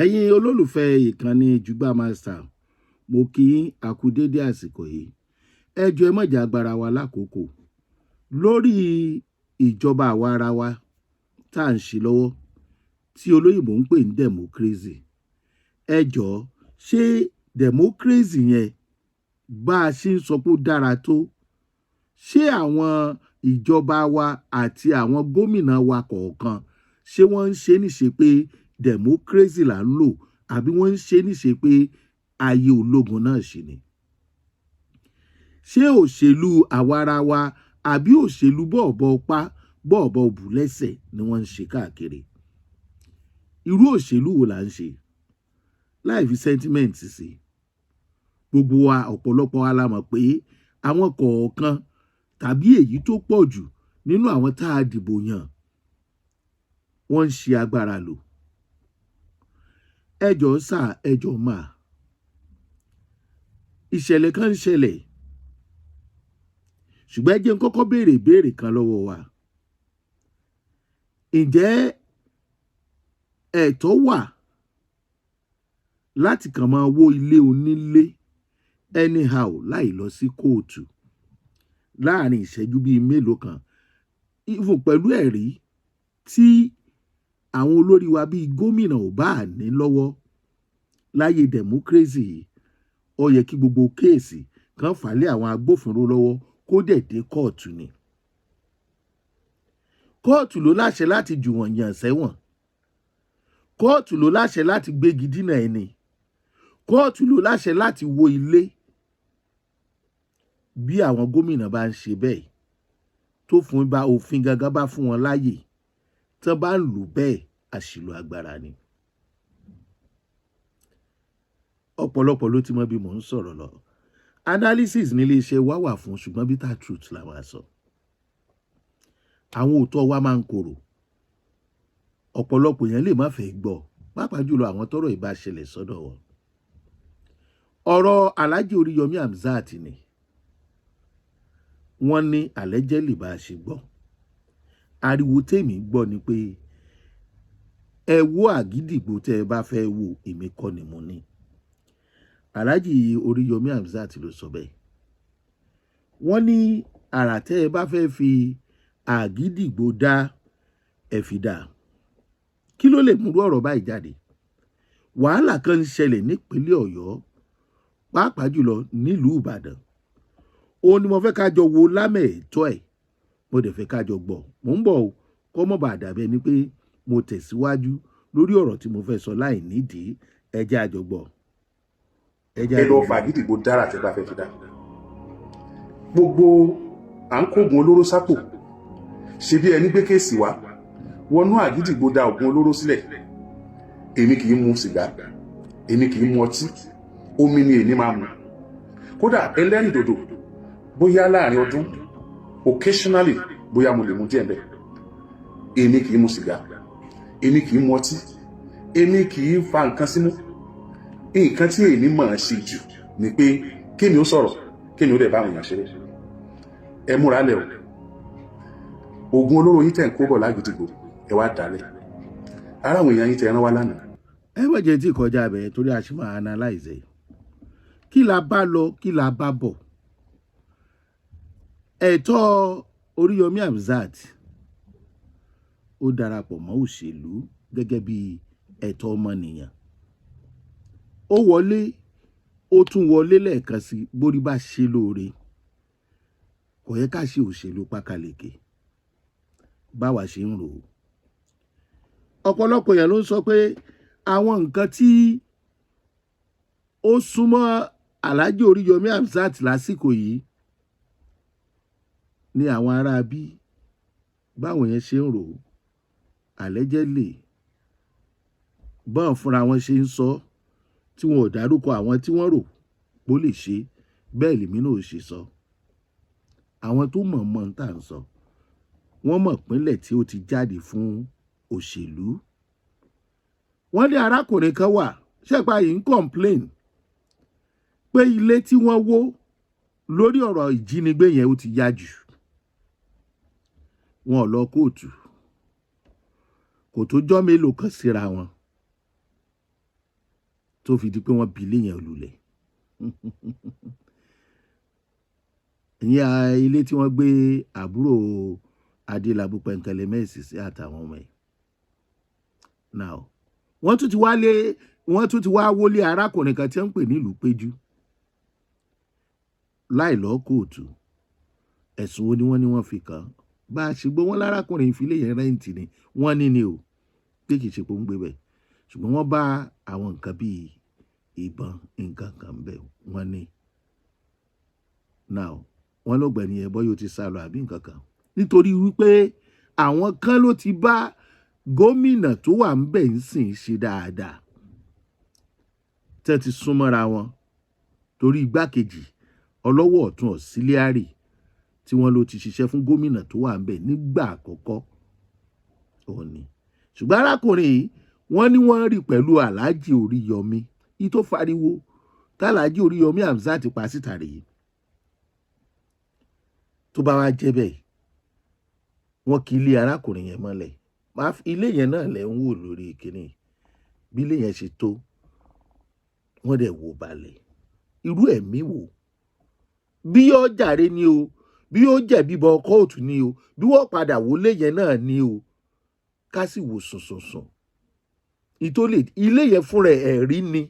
Ẹ̀yin olólùfẹ́ ìkànnì Jùgbà Master, mo kí yín, a kú dédé àsìkò yìí. Ẹ jọ̀ọ́, ẹ má jẹ́ agbára wa lákòókò lórí ìjọba àwa ara wa tá à ń ṣe lọ́wọ́, tí olóyìnbó ń pè ní democracy. Ẹ jọ̀ọ́, ṣé democracy yẹn, bá a ṣe ń sọ pé ó dára tó, ṣé àwọn ìjọba wa àti àwọn gómìnà wa kọ̀ọ̀kan, ṣé wọ́n ń ṣe níṣe pé democracy là ń lò, àbí wọ́n ń ṣe níṣe pé ayé ológun náà ṣì ni? Ṣé òṣèlú àwarawa àbí òṣèlú bọ̀ọ̀bọ̀ pa bọ̀ọ̀bọ̀ bù lẹ́sẹ̀ ni wọ́n ń ṣe káàkiri? Irú òṣèlú wo là ń ṣe láì fi sentiment sí? Gbogbo wa, ọ̀pọ̀lọpọ̀ wa la mọ̀ pé àwọn kọ̀ọ̀kan tàbí èyí tó pọ̀ jù nínú àwọn tá a dìbò yàn, wọ́n ń ṣe agbára lò. Ẹ jọ̀ọ́ sà, ẹ jọ̀ọ́ mà, ìṣẹ̀lẹ̀ kan ń ṣẹlẹ̀, ṣùgbọ́n ẹ jẹ́ n kọ́kọ́ béèrè ìbéèrè kan lọ́wọ́ wa. Ǹjẹ́ ẹ̀tọ́ wà láti kàn máa wó ilé onílé anyhow láì lọ sí kóòtù láàrin ìṣẹ́jú bíi mélòó kan, even pẹ̀lú ẹ̀rí tí àwọn olórí wa bíi gómìnà ò bá ní lọ́wọ́? Láyé democracy yìí, ó yẹ kí gbogbo case kan fà lé àwọn agbófinró lọ́wọ́, kó dẹ̀ dé kóòtù ni. Kóòtù ló láṣẹ láti jù wọ́n yàn sẹ́wọ̀n, kóòtù ló láṣẹ láti gbégi dínà ẹni, kóòtù ló láṣẹ láti wó ilé. Bí àwọn gómìnà bá ń ṣe bẹ́ẹ̀, tó fún bá òfin gangan bá fún wọn láàyè, tán bá ń lò bẹ́ẹ̀, àṣìlò agbára ni. Ọ̀pọ̀lọpọ̀ ló ti mọ bí mò ń sọ̀rọ̀ lọ. Analysis nílé iṣẹ́ wa wà fún, ṣùgbọ́n bitter truth la máa sọ. Àwọn òótọ́ wa máa ń korò, ọ̀pọ̀lọpọ̀ yẹn lè má fẹ́ gbọ́, pàápàá jùlọ àwọn tọ́rọ̀ ìbá ṣẹlẹ̀ sọ́dọ̀ wọn. Ọ̀rọ̀ Alhaji Oríyọmí Hamzat ni wọ́n ní allegedly bá a ṣe gbọ́. Ariwo tèmi gbọ́ ni pé ẹ wo àgídìgbò tẹ́ ẹ bá fẹ́ wo, èmi kọ́ ni mo ní. Alhaji Oríyọmí Hamzat ló sọ bẹ́ẹ̀. Wọ́n ní àrà tẹ́ ẹ bá fẹ́ fi àgídìgbò dá, ẹ fi dá. Kí ló lè múrú ọ̀rọ̀ báyìí jáde? Wàhálà kan ń ṣẹlẹ̀ nípínlẹ̀ Ọ̀yọ́, pàápàá jùlọ nílùú Ìbàdàn. Òun ni mo fẹ́ ká jọ wo lámẹ̀ẹ́tọ́ ẹ̀, mo dẹ̀ fẹ́ ká jọ gbọ́. Mò ń bọ̀ o, kọ́ mọ̀ bá dàbẹ́ ni pé mo tẹ̀síwájú lórí ọ̀rọ̀ tí mo fẹ́ sọ láì nídìí. Ẹ jẹ́ a jọ gbọ́. Ẹ jẹ́ ẹ lọ àjọ gbọ́. Fàgídìgbò dára tẹ́ bá fẹ́ fi dá. Gbogbo à ń kógun olóró sápò, ṣe bí ẹni gbé case wá wọnú àgídìgbò da ògùn olóró sílẹ̀. Èmi kì í mu sìgá, èmi kì í mu ọtí, omi ni èmi máa mu. Kódà ẹlẹ́rìndòdò, bóyá láàrin ọdún, occasionally, bóyá mo lè mu díẹ̀ bẹ́ẹ̀. Èmi kì í mu sìgá, èmi kì í mu ọtí, èmi kì í fa nǹkan símú. Nǹkan tí èmi mọ̀ ọ́n ṣe jù ni pé kémi ó sọ̀rọ̀, kémi ó dẹ̀ bá àwọn èèyàn ṣeré. Ẹ múra lẹ̀ o. Oògùn olóró yín tẹ̀ ń kó bọ̀ lágídígbò, ẹ wá dálẹ̀ ara àwọn èèyàn yín tẹ̀ rán wá lánàá. Ẹ wọ́n jẹ́ tí kọjá bẹ̀rẹ̀ torí a ṣì máa analyze ẹ̀. Kí la bá lọ, kí la bá bọ̀? Ẹ̀tọ́ Oríyọmí Hamzat, ó darapọ̀ mọ́ òṣèlú gẹ́gẹ́ bí ẹ̀tọ́ ọmọnìyàn. Ó wọlé, ó tún wọlé lẹ́ẹ̀kan sí. Bórí bá ṣe lóore, kò yẹ ká ṣe òṣèlú pákàleke báwa ṣe ń rò ó. Ọ̀pọ̀lọpọ̀ èèyàn ló ń sọ pé àwọn nǹkan tí ó súnmọ́ Alhaji Oríyọmí Hamzat lásìkò yìí ní àwọn ará bí báwọn yẹn ṣe ń rò ó, allegedly, bọ́n fúnra wọn ṣe ń sọ, tí wọn ò dárúkọ àwọn tí wọ́n rò pó lè ṣe bẹ́ẹ̀, lèmi náà ò ṣe sọ. Àwọn tó mọ̀ mọ̀ ń tà ń sọ, wọ́n mọ̀ pínlẹ̀ tí ó ti jáde fún òṣèlú. Wọ́n ní arákùnrin kan wà ṣẹ́pà yìí ń complain pé ilé tí wọ́n wó lórí ọ̀rọ̀ ìjínigbé yẹn, ó ti yá jù. Wọn ò lọ kóòtù, kò tó jọ́ mélòó kan síra wọn. Tó fi di pé wọ́n bi ilé yẹn lulẹ̀, ìyẹn ilé tí wọ́n gbé àbúrò Adélábù Pẹ̀ǹkẹ̀lẹ̀mẹ́sì sí àtàwọn ọmọ ẹ̀. Now, wọ́n tún ti wá lé, wọ́n tún ti wá wọlé arákùnrin kan tí wọ́n ń pè nílùú Péjú láì lọ kóòtù. Ẹ̀sùn wo ni wọ́n ní wọ́n fi kàn án? Bá a ṣe gbọ́, wọ́n lárákùnrin ìfilé yẹn rent ni wọ́n ní ni o, pé kì í ṣe pé ó ń gbé bẹ̀, ṣùgbọ́n wọ́n bá àwọn nǹkan bíi ìbọn, nǹkan kan bẹ̀ wọ́n ní. Now, wọ́n lọ́gbẹ̀ni yẹn bọ́ yóò ti sá lọ àbí nǹkan kan, nítorí wípé àwọn kan ló ti bá gómìnà tó wà ń bẹ̀ ń sìn ṣe dáadáa, tẹ́ ti súnmọ́ra wọn, torí igbákejì ọlọ́wọ́ ọ̀tún auxiliary tí wọ́n ló ti ṣiṣẹ́ fún gómìnà tó wà ń bẹ̀ nígbà àkọ́kọ́ òní. Ṣùgbọ́n arákùnrin yìí, wọ́n ní wọ́n rí pẹ̀lú Alhaji Oríyọmí yìí tó fariwo tàlàjì Oríyọmí Hamzat pa síta rèé. Tó bá wá jẹ́ bẹ́ẹ̀, wọ́n kì í ilé arákùnrin yẹn mọ́lẹ̀. Ilé yẹn náà lẹ̀ ń wò lórí kínní, bí ilé yẹn ṣe tó, wọ́n dẹ̀ wò balẹ̀. Irú ẹ̀mí wò bí ó jàre ni o, bí ó jẹ̀bi bọ kóòtù ni o, bí wọ́n padà wọlé yẹn náà ni o, ká sì wò sùnsùnsùn ìtòlè ilé yẹn fúnra ẹ̀rí ni.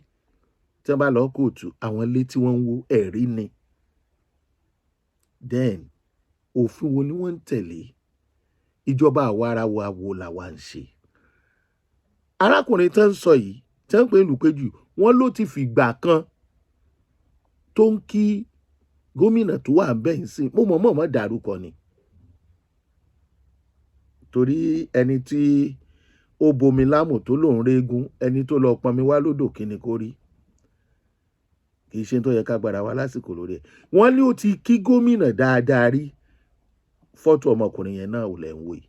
Tí wọ́n bá lọ kóòtù, àwọn ilé tí wọ́n ń wó, ẹ̀rí ni. Then, òfin wo ni wọ́n ń tẹ̀lé? Ìjọba àwa ara wa wo làwa ń ṣe? Arákùnrin tó ń sọ yìí, tí wọ́n ń pè ní Lùpẹ́jù, wọ́n ló ti fìgbà kan tó ń kí gómìnà tó wà bẹ́ẹ̀ ń sìn. Mo mọ̀ mọ̀ mọ̀ dárúkọ ni, torí ẹni tí ó bomi lámù tó lòún régún, ẹni tó lọ pọnmi wá lódò, kíni kó rí? Kì í ṣe tó yẹ ká gbára wa lásìkò lórí ẹ̀. Wọ́n ní ó ti kí gómìnà dáadáa rí. Fọ́tò ọmọkùnrin yẹn náà ò lẹ̀ ń wò yìí.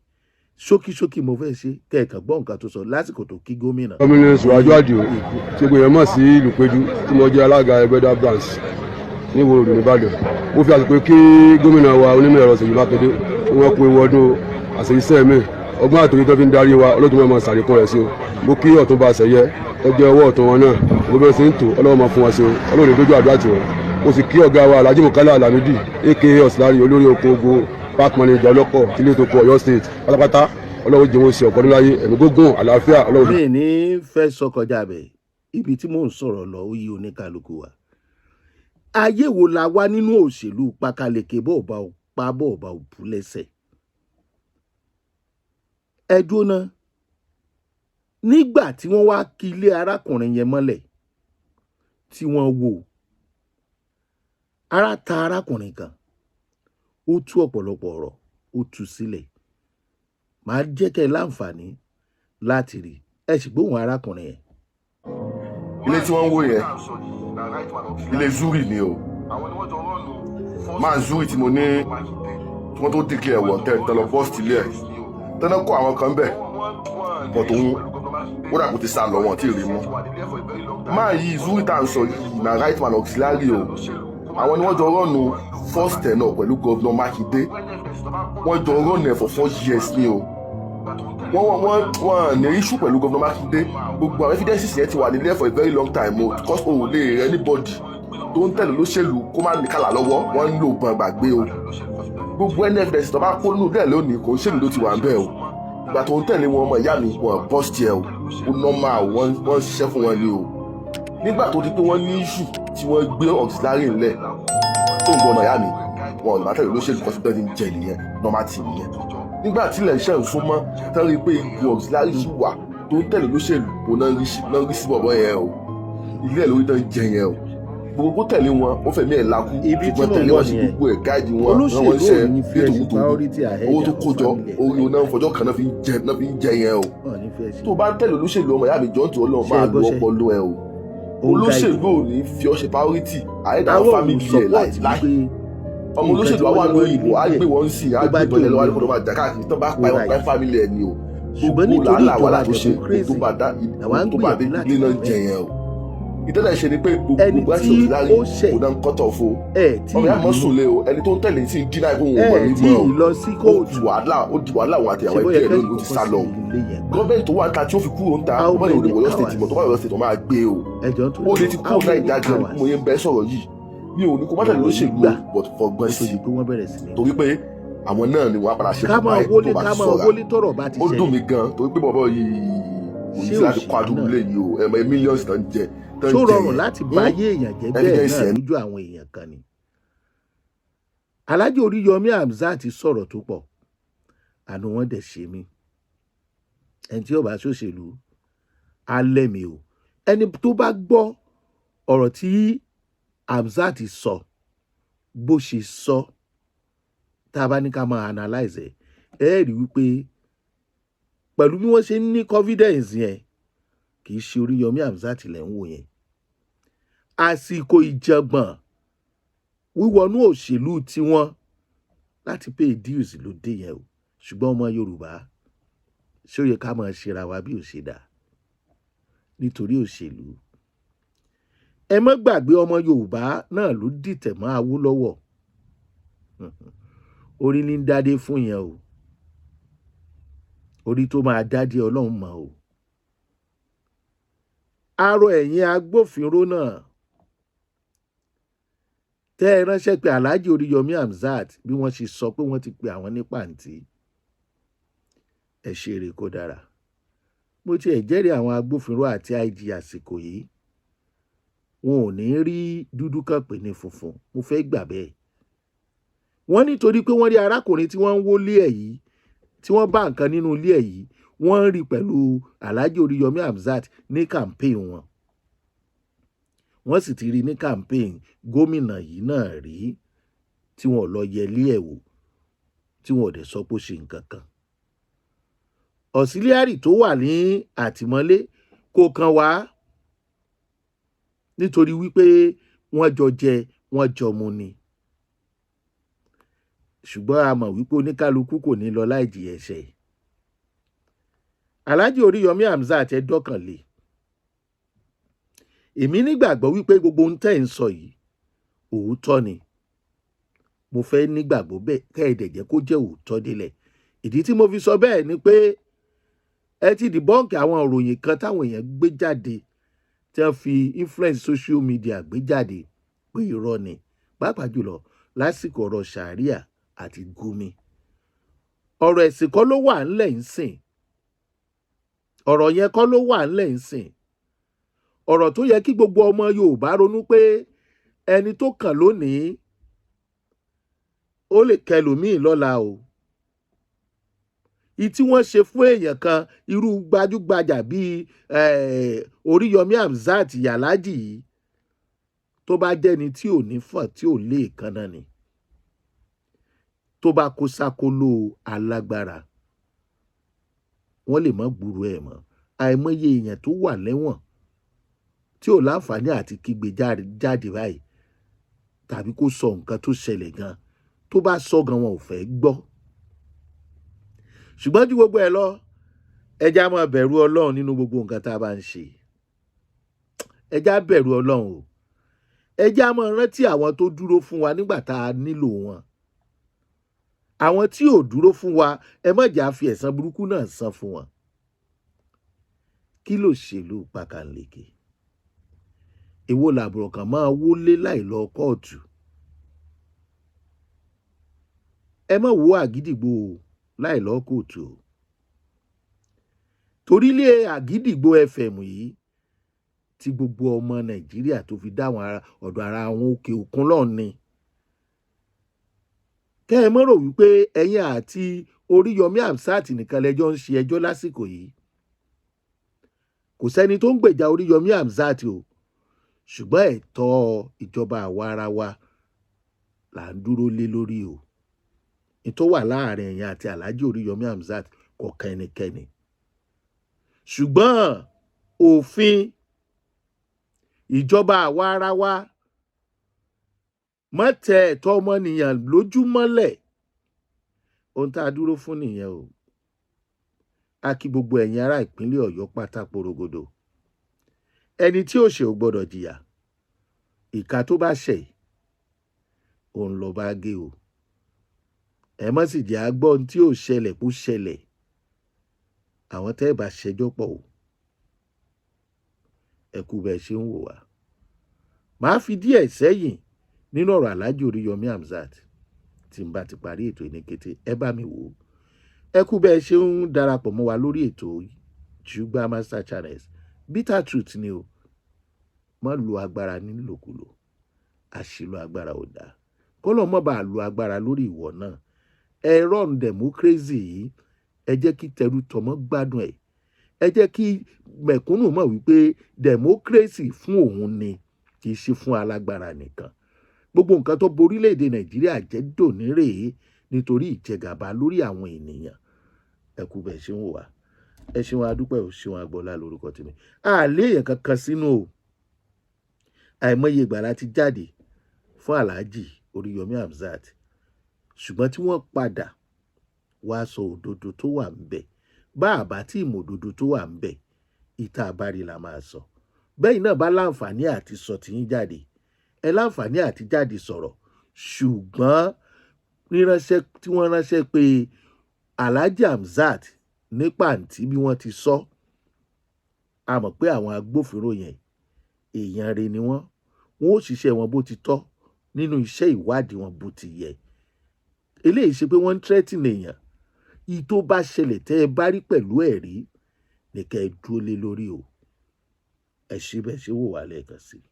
Ṣókíṣókí mo fẹ́ ṣe kẹ́ẹ̀kan gbọ́ nǹkan tó sọ lásìkò tó kí gómìnà. Gómìnà Sùwájú Àdìo tí gbogbo èèyàn mọ̀ sí Ìlúpéjú, tí mo jẹ́ alága Ẹgbẹ́dá branch ní Ìwó Ròdù nìbàdàn, mo fi àsìkò kí gómìnà wa, onímọ̀ ẹ̀rọ Ṣèyí Mákindé, tí wọ́n kú ewu ọdún àṣeyíṣẹ́ mi. Ọgbọ́n àtòrí tó fi ń darí wa, ọlọ́dún mọ́ sàlékún rẹ̀ sí o. Mo kí Ọ̀túnba Ṣẹ̀yẹ tó jẹ́ ọwọ́ ọ̀tún wọn náà, gbogbo ẹ̀sìn ń tò, Ọlọ́run máa fún wọn sí o, Ọlọ́run ní dójú àdúrà tiwọn. Mo sì kí ọ̀gá wa, Alhaji Mukala Lamidi, aka Ọ̀sìlárì, olórí oko ogo, park manager ọlọ́kọ̀ tílé tó kọ Ọ̀yọ́ State pátápátá. Ọlọ́run jẹ́ wọn sí ọ̀pọ̀ níláyé, ẹ̀mí gógùn, àlàáfíà Ọlọ́run. Mi ní fẹ́ sọ kọjá bẹ̀. Ibi tí mò ń sọ̀rọ̀ lọ, ó yí oníkálukú wa. Ayé wo la wá nínú òṣèlú pákáleke? Bọ́ọ̀bá ò pa, bọ́ọ̀bá ò bú lẹ́sẹ̀. Ẹ dúró nígbà tí wọ́n wá kí ilé arákùnrin yẹn mọ́lẹ̀ tí wọ́n wò, ara ta arákùnrin kan, ó tú ọ̀pọ̀lọpọ̀ ọ̀rọ̀, ó tú sílẹ̀. Màá jẹ́ kẹ́ ẹ láǹfààní láti rí ẹ sì gbóhùn arákùnrin yẹn. Ilé tí wọ́n ń wò yẹn, ilé Zuri ni o. Máa Zuri tí mo ní tí wọ́n tó declare wanted, tẹ́lọ bust ilé ẹ̀, tẹ́lẹ̀ kó àwọn kan bẹ̀ bọ̀ tó ń ó dà kó ti sá lọ, wọn tí ì rí mú. Máa yí Zuri tá à ń sọ yìí na right man auxiliary o. Àwọn ni wọ́n jọ run first tenure pẹ̀lú Governor Mákindé. Wọ́n jọ run ẹ̀ for 4 years ni o. Wọ́n ní issue pẹ̀lú Governor Mákindé. Gbogbo àwọn evidences yẹn ti wà nílé for a very long time o, because o ò lè rẹ anybody tó ń tẹ̀lé olóṣèlú kó má ní kàlà lọ́wọ́. Wọ́n ń lò bọn gbàgbé o. Gbogbo evidence tó bá kó nínú dẹ̀ lónìí, kò ń ṣèlú ló ti wà ń bẹ̀ o. Ìgbà tó ń tẹ̀lé wọn, ọmọ ìyá mi, wọn bust ẹ o. Ó normal o, wọ́n ṣiṣẹ́ fún wọn ni o. Nígbà tó di pé wọ́n ní issue tí wọ́n gbé auxiliary ńlẹ̀ tó ń gbọ́, ọmọ ìyá mi, wọn ò lè má tẹ̀lé olóṣèlú kan sí bẹ́ẹ̀ ní jẹ nìyẹn, normal team nìyẹn. Nígbà tí ilẹ̀ iṣẹ́ ń súnmọ́, tán rí i pé igun auxiliary sì wà tó ń tẹ̀lé olóṣèlú kò náà rí sí bọ̀bọ̀ yẹn o. Ilé ẹ̀ lórí tán jẹ yẹn o. Gbogbo kó tẹ̀lé wọn, ó fẹ̀mí ẹ̀ lakú. Ibi tí ṣùgbọ́n mò ń tẹ̀lé bọ̀ wọn sí nìyẹn. gbogbo ẹ̀ gáàdì wọn rán Olóṣèlú wọn iṣẹ́ ò ní fi ẹ̀sìn ní tòun priority ahead owó tó àwọn kó jọ family ẹ̀. Orí oná fọjọ́ kan náà fi ń jẹ, náà fi ń jẹ yẹn o. Wọn ò ní fẹ́ sí. Tó bá ń tẹ̀lé olóṣèlú, ọmọ ìyá mi, jọ́ tó Ọlọ́run Ṣé máa ẹ lo gbọ́ṣẹ́? ọpọlọ ẹ o. Ó ń Olóṣèlú guide. ò ní fi ọ́ ṣe priority ahead àwọn Àwọn ò family ẹ̀ support láì wípé ọmọ nǹkan olóṣèlú tí wọ́n àwọn ní àlọ́ wọ́n òyìnbó á rí gbé wọn sí á tó bá gbé ìbọn jẹ́ lọ́wọ́ òun kó tó máa jà káàkiri tó bá pa Right. ẹ̀ pa family ẹ̀ ni o. Ṣùgbọ́n Gbogbo nítorí làálàá ìjọba wàhálà tó ṣe democracy tó bá dá làwa ń tó bá dé gbìyànjú láti ilé náà prevent. jẹ yẹn o. Ìtẹ́lẹ̀ ṣe ni pé Ẹni gbogbo tí àṣẹ òsì ó ṣẹ̀, kò náà ń kọ́tọ̀ fo. Ẹ tí Ọmọ ìyá mọ́ ì sùn lé o, ẹni tó ń tẹ̀lé sí ń dínà ìfowó ẹ wọn ní tí mọ́ ì lọ sí o. Ó di kóòtù. wàhálà, ó di wàhálà, òun àti Ṣé àwọn bóyá ẹbí ẹ̀ kẹ́sì lónìí, ó ti kọ́kọ́ sá sí lọ o. ilé yẹn pa? Gọ́ọ̀mẹ̀ntì tó wà ń ta tí ó fi kúrò ń ta, How ọmọ yìí ò lè many wọ Ọ̀yọ́ State mọ́. Tó bá hours? Ọ̀yọ́ State, wọ́n máa gbé o. Ẹjọ́ tó Ó lè ti how kúrò many Nàìjíríà gan hours mo yẹn bẹ́ sọ̀rọ̀ yìí, mi ò ní kó má tẹ̀lé lóṣèlú gbà o, but fọgbọ́n kó tó sí di pé wọ́n bẹ̀rẹ̀ sí ní torí pé àwọn náà ni wọ́n á padà ṣe ká máa báyìí wọlé tó bá ká ti máa sọ̀ra. wọlé tọ̀rọ̀ bá ti Ó dùn ṣẹlẹ̀. mí gan torí pé bọ̀bọ̀ yìí kò Ṣé ní sí láti òṣèlú kó àdúgbò náà lé yìí o, ẹ̀mọ millions tán jẹ tán ṣó jẹ rọrùn yẹn. láti bá ayé èèyàn jẹ́ bẹ́ẹ̀ Evidence náà yẹn lójú àwọn èèyàn kan ni? Alhaji Oríyọmí Hamzat sọ̀rọ̀ tó pọ̀, àánú wọn dẹ̀ ṣe mí. Ẹni tí ó bá ṣòṣèlú alẹ́ mi o, ẹni tó bá gbọ́ ọ̀rọ̀ tí Hamzat sọ, bó ṣe sọ, tá a bá ní ká máa analyze ẹ̀, ẹ rí wípé pẹ̀lú bí wọ́n ṣe ń ní confidence yẹn, kì í ṣe Oríyọmí Hamzat lẹ̀ ń wò yẹn. Àsìkò ìjàngbọ̀n wíwọnú òṣèlú tiwọn láti pay dues ló dé yẹn o. Ṣùgbọ́n ọmọ Yorùbá, ṣé ó yẹ ká máa ṣera wa bí ò ṣe dà nítorí òṣèlú? Ẹ má gbàgbé, ọmọ Yorùbá náà ló dìtẹ̀ mọ́ Awólọ́wọ̀. Orí ní ń dádé fún yẹn o, orí tó máa dádé, Ọlọ́run mọ̀ o. Arọ ẹ̀yin agbófinró náà tẹ́ ẹ ránṣẹ́ pé Alhaji Oríyọmí Hamzat, bí wọ́n ṣe sọ pé wọ́n ti pe àwọn ní pàǹtí, ẹ ṣe eré kó dára. Mo tiẹ̀ jẹ́rìí àwọn agbófinró àti IG àsìkò yìí, wọn ò ní rí dúdú kan pè ní funfun. Mo fẹ́ gbà bẹ́ẹ̀. Wọ́n nítorí pé wọ́n rí arákùnrin tí wọ́n ń wọlé ẹ̀ yìí, tí wọ́n bá nǹkan nínú ilé ẹ̀ yìí, wọ́n ń rí pẹ̀lú Alhaji Oríyọmí Hamzat ní campaign wọn. Wọ́n sì ti rí ní campaign gómìnà yìí náà rí, tí wọ́n lọ yẹlé ẹ̀ wò, tí wọ́n ò dẹ̀ sọ pé ó ṣe nǹkan kan. Auxiliary tó wà ní àtìmọ́lé kò kàn wá, nítorí wípé wọ́n jọ jẹ, wọ́n jọ mu ni. Ṣùgbọ́n a mọ̀ wípé oníkálukú kò ní lọ láì jìyà ẹ̀ṣẹ̀. Alhaji Oríyọmí Hamzat, ẹ dọ́kànlé. Èmi nígbàgbọ́ wípé gbogbo ohun tẹ́ ń sọ yìí, òótọ́ ni. Mo fẹ́ nígbàgbọ́ bẹ́ẹ̀, kẹ́ ẹ̀ dẹ̀ jẹ́ kó jẹ́ òótọ́ délẹ̀. Ìdí tí mo fi sọ bẹ́ẹ̀ ni pé ẹ ti debunk àwọn ìròyìn kan táwọn èèyàn gbé jáde, tí wọ́n fi influence social media gbé jáde pé irọ́ ni, pàápàá jùlọ lásìkò ọ̀rọ̀ Sharia àti Gumi. Ọ̀rọ̀ ẹ̀sìn kọ́ ló wà ńlẹ̀ ń sìn, ọ̀rọ̀ yẹn kọ́ ló wà ńlẹ̀ ń sìn. Ọ̀rọ̀ tó yẹ kí gbogbo ọmọ Yorùbá ronú pé ẹni tó kàn lónìí, ó lè kẹlòmíì lọ́la o. Ìyí tí wọ́n ṣe fún èèyàn kan, irú gbajúgbajà bíi Oríyọmí Hamzat Yàlájì yìí, tó bá jẹ́ni tí ò ní fọ̀n, tí ò lè kanna ni, tó bá kó sákóló alágbára, wọ́n lè má gbúrò ẹ̀ mọ́. Àìmọye èèyàn tó wà lẹ́wọ̀n tí ò láǹfààní àti kígbe jáde báyìí tàbí kó sọ nǹkan tó ṣẹlẹ̀ gan. Tó bá sọ gan, wọn ò fẹ́ gbọ́. Ṣùgbọ́n ju gbogbo ẹ̀ lọ, ẹ já máa bẹ̀rù Ọlọ́run nínú gbogbo nǹkan tá a bá ń ṣe. Ẹ já bẹ̀rù Ọlọ́run o. Ẹ já máa rántí àwọn tó dúró fún wa nígbà tá a nílò wọn. Àwọn tí ò dúró fún wa, ẹ má jà fi ẹ̀san burúkú náà san fún wọn. Kí ló ṣèlú pákànleke? Èwo làbùrọ̀ kàn máa wọlé láì lọ kóòtù? Ẹ má wo Àgídìgbò o láì lọ kóòtù o, torílé Àgídìgbò FM yìí tí gbogbo ọmọ Nàìjíríà tó fi dá àwọn ọ̀dọ̀ ara àwọn òkè òkun lọ́ọ̀ ni. Kẹ́ ẹ mọ́ rò wípé ẹ̀yin àti Oríyọmí Hamzat nìkan lẹ́jọ́ ń ṣe ẹjọ́ lásìkò yìí. Kò sẹ́ni tó ń gbèjà Oríyọmí Hamzat o, ṣùgbọ́n ẹ̀tọ́ ìjọba àwa ara wa là ń dúró lé lórí o. Tó wà láàrin ẹ̀yin àti Alhaji Oríyọmí Hamzat kò kan ẹnikẹ́ni, ṣùgbọ́n òfin ìjọba àwa ara wa má tẹ ẹ̀tọ́ ọmọnìyàn lójúmọ́lẹ̀, ohun tá a dúró fún nìyẹn o. A kí gbogbo ẹ̀yin ará ìpínlẹ̀ Ọ̀yọ́ pátá porogodo. Ẹni tí ò ṣe ò gbọ́dọ̀ jìyà. Ìka tó bá ṣẹ̀, òun lọ bá gé o. Ẹ má sì jẹ́ agbọ́n tí ò ṣẹlẹ̀ kó ṣẹlẹ̀. Àwọn tẹ́ ẹ bá ṣẹjọ́ pọ̀ o. Ẹ kú bẹ́ẹ̀ ṣe ń wò wá. Màá fi díẹ̀ sẹ́yìn nínú ọ̀rọ̀ Alhaji Oríyọmí Hamzat tí n bá ti parí ètò ní kété. Ẹ bá mi wò ó. Ẹ kú bẹ́ẹ̀ ṣe ń darapọ̀ mọ́ wa lórí ètò Jugba Master Channels. Bitter truth ni o. Má lo agbára nílòkulò. Àṣìlò agbára ò dáa. Kọ́lọ́ mọ́ bá lo agbára lórí ìwọ náà. Ẹ run democracy yìí. Ẹ jẹ́ kí tẹrú tọmọ gbádùn ẹ̀. Ẹ jẹ́ kí mẹ̀kúnnù mọ̀ wípé democracy fún òun ni, kì í ṣe fún alágbára nìkan. Gbogbo nǹkan tó borílẹ̀-èdè Nàìjíríà jẹ́ dòní rèé nítorí ìjẹgàba lórí àwọn ènìyàn. Ẹ kú bẹ́ẹ̀ ṣe ń wò wá. Ẹ ṣeun, adúpẹ́ ò ṣeun. Agbọ́lá lórúkọ tèmi. Àlẹ́ èèyàn kankan sínú o. Àìmọye ìgbà láti jáde fún Alhaji Oríyọmí Hamzat, ṣùgbọ́n tí wọ́n padà wá sọ òdodo tó wà ń bẹ̀. Bá àbá tí ìmọ̀ òdodo tó wà ń bẹ̀, ìta àbárí la máa sọ. Bẹ́ẹ̀ náà bá láǹfààní àti sọ tìyín jáde, ẹ láǹfààní àti jáde sọ̀rọ̀. Ṣùgbọ́n ríránṣẹ́ tí wọ́n ránṣẹ́ pé Alhaji Hamzat ní pàǹtí, bí wọ́n ti sọ, a mọ̀ pé àwọn agbófinró yẹn, èèyàn rẹ̀ ni wọ́n. Wọ́n ó ṣiṣẹ́ wọn bó ti tọ́ nínú iṣẹ́ ìwádìí wọn bó ti yẹ. Eléyìí ṣe pé wọ́n ń threaten èèyàn. Ìyí tó bá ṣẹlẹ̀, tẹ́ ẹ bá rí pẹ̀lú ẹ̀rí ní kẹ́ ẹ dúró lé lórí o. Ẹ ṣé bẹ́ẹ̀ ṣe wò wá lẹ́ẹ̀kan sí i.